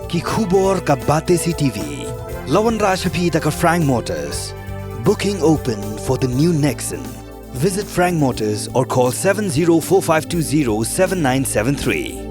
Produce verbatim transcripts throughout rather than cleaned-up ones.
Ki khubor ka Batesi T V. La wanrah sha phi da ka Frank Motors. Booking open for the new Nexon. Visit Frank Motors or call seven zero four five two zero seven nine seven three.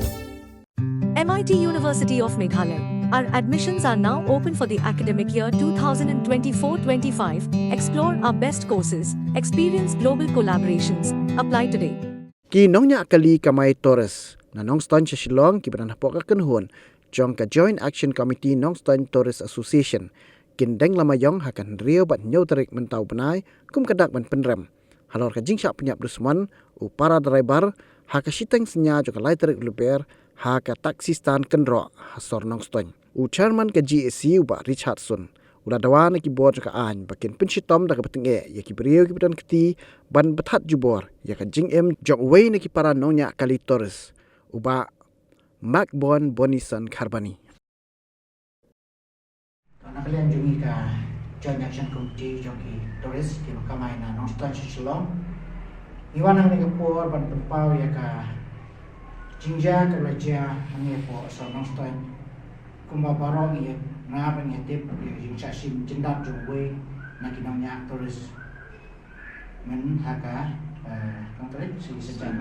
M I T University of Meghalaya. Our admissions are now open for the academic year twenty twenty-four twenty-five. Explore our best courses, experience global collaborations. Apply today. Ki nongñiah kali kamai tourist na Nongstoiñ sha Shillong kiba don hapoh ka kynhun jong ka Joint Action Committee Nongstoiñ Tourist Association kin deng lama ïong ha ka hynriew bad hynñiew tarik mynta u bnai kum ka dak ban pynrem halor ka jingshah pynïap dusmon u para driver ha ka shiteng synñia jong ka lai tarik Lber ha ka taxi stand kynroh ha sor Nongstoiñ. U chairman ka G A C u Bah Richard Sun u la dawa na ki bor jong ka aiñ ba kin pynshitom da kaba tyngeh ïa ki briew kiba don kti ban bthah jubor ïa ka jingim jong uwei na ki para nongñiah kali tourist, u Bah Macbon Bonison Kharbani. Na ka liang jong ngi ka Joint Action Committee jong ki tourist kiba kamai na Nongstoiñ sha Shillong, ngi wan ha kane ka por ban pynpaw ïa ka jingjia kaba la jia hangne hapoh sor Nongstoiñ. Kumba baroh ngi ïa, nga ba ngi ïa tip ïa ka jingshah shim jyndat jong uwei na ki nongñiah tourist. Mynha ka, eh, katno tarik, Sngi Saitjaiñ,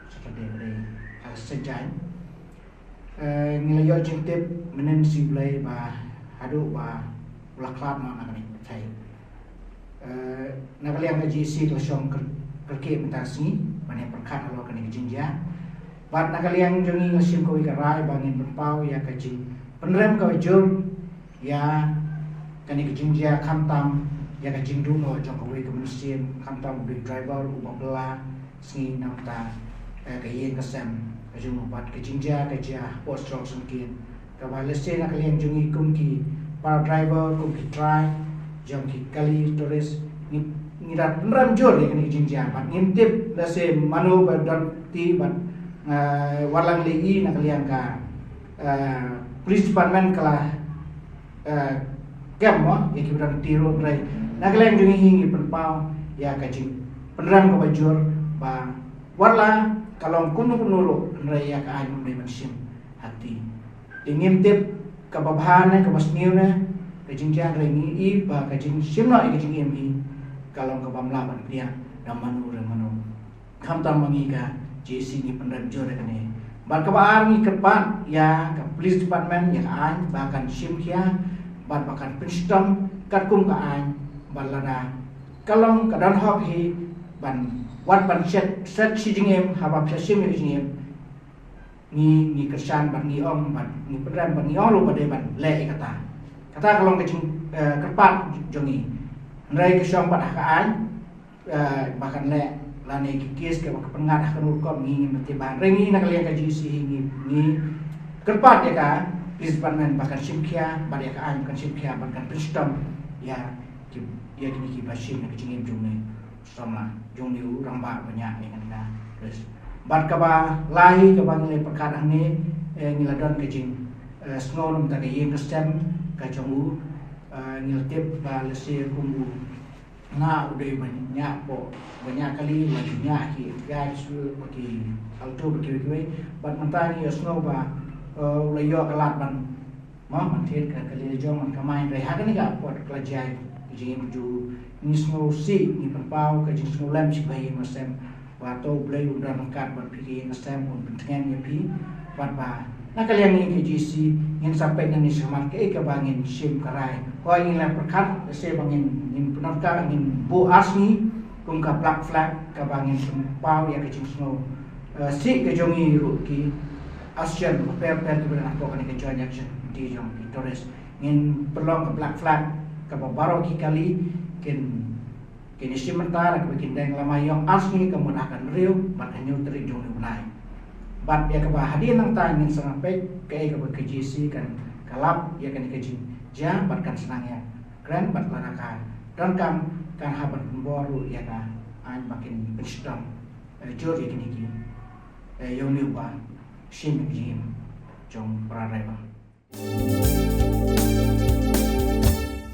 Saturday, Saturday, ha ka Sngi Saitjaiñ. Eh, ngi la ïoh jingtip mynnin Sngi Blei ba haduh ba u la khlad noh na kane ka pyrthei. Eh, na ka liang ka G A C ka la shong kyrkieh mynta ka sngi ban ïa pyrkhat halor kane ka jingjia. Bad na ka liang jong ngi nga shim kawei ka rai ba ngin pynpaw ïa ka jingpynrem kaba jur ïa kane ka jingjia, khamtam ïa ka jingduh noh jong kawei ka mynsiem, khamtam u dei driver uba bylla sngi na ka bynta, eh, ka ïing ka sem ka jong u. Bad ka jingjia ka jia hapoh Strong Syngkien kaba lehse na ka liang jong ngi kum ki para driver, kum ki trai jong ki kali tourist, ngi, ngi da pynrem jur ïa kane ka jingjia. Bad ngim tip lehse mano ba don kti bad, eh, wat la ngi la ïohi na ka liang ka, eh, police department ka la, eh, kem mo ïa kiba don kti ruh, hynrei na ka liang jong ngi hi ngi pynpaw ïa ka jingpynrem kaba jur ba wat la ka long kumno kumno ruh hynrei ïa ka aiñ ym dei ban shim ha kti. Te ngim tip kaba bha ne kaba sniew ne ka jingjia, hynrei ngi i ba ka jingshim noh ïa ka jingim hi ka long kaba ym lah ban pdiang da mano re mano. Khamtam ma ngi ka G A C ngi pynrem jur ïa kane. Bad kaba ar, ngi kyrpad ïa ka police department, ïa ka aiñ ba kan shim khia bad ba kan pynshitom katkum ka aiñ, bad lada ka long ka don hok hi ban, wat ban shet, shet shi jingim, haba phi shim ïa ka jingim. Ngi, ngi kyrshan bad ngi ong bad ngi pynrem bad ngi ong ruh ba dei ban leh ïa kata. Kata ka long ka jing, eh, kyrpad jong ngi. Hynrei ka shong pat ha ka aiñ, eh, ba kan leh lane ki kes kiba ka pynngat ha kano ka rukom, ngi ngim tip bha. Hynrei ngi na ka liang ka G A C hi ngi, ngi kyrpad ïa ka police department ba kan shim khia bad ïa ka aiñ ba kan shim khia bad kan pynshitom ïa ki, ïa kine kiba shim ïa ka jingim jong une u samla, jong une u rangbah ba ñiah ïa kane ka tourist. Bad kaba lai hi kaba ngi la pyrkhat hangne, eh, ngi la don ka jing, eh, sngew na ka bynta ka ïing ka sem ka jong u. Eh, ngi la tip ba lehse kum u nga u dei ba ñiah poh, ba ñiah kali, ba ñiah ki Apache, ba ki Alto, ba kiwei kiwei. Bad mynta ngi ïohsngew ba, eh, u la ïoh ka lad ban, mo, ban thied ka kali la jong, ban kamai. Hynrei ha kane ka por ka la jia ka jingim ka jong u, ngi sngewsih, ngi pynpaw ka jingsngewlem sha ki ba ïing ba sem. Ba to U Blei un don ryngkat bad phi, ka ïing ka sem un pyntngen ïa phi. Bad ba na ka liang ngi ka G A C ngin sa peit nangne shakhmat kaei kaba ngin shim ka rai. Hooid, ngi la pyrkhat lehse ba ngin, ngin pyndonkam, ngin buh ar sngi kum ka black flag kaba ngin pynpaw ïa ka jingsngew, eh, sih ka jong ngi ruh ki association bapher bapher kiba don hapoh kane ka Joint Action Committee jong ki tourist. Ngin pynlong ka black flag kaba baroh ki kali kin, kin ïashim bynta da kaba kin deng lama ïong ar sngi, ka mut ha ka hynriew bad ka hynñiew tarik jong une u bnai. Bad ïa kaba hadien nangta ngin sa peit kaei kaba ka G A C kan, ka lap ïa kane ka jingjia bad kan sa nang ïakren bad lada ka donkam kan hap ban pynbor ruh ïa ka aiñ ba kin pynshitom, eh, jur ïa kine ki, eh, ïa une uba shim ïa ka jingim jong para driver.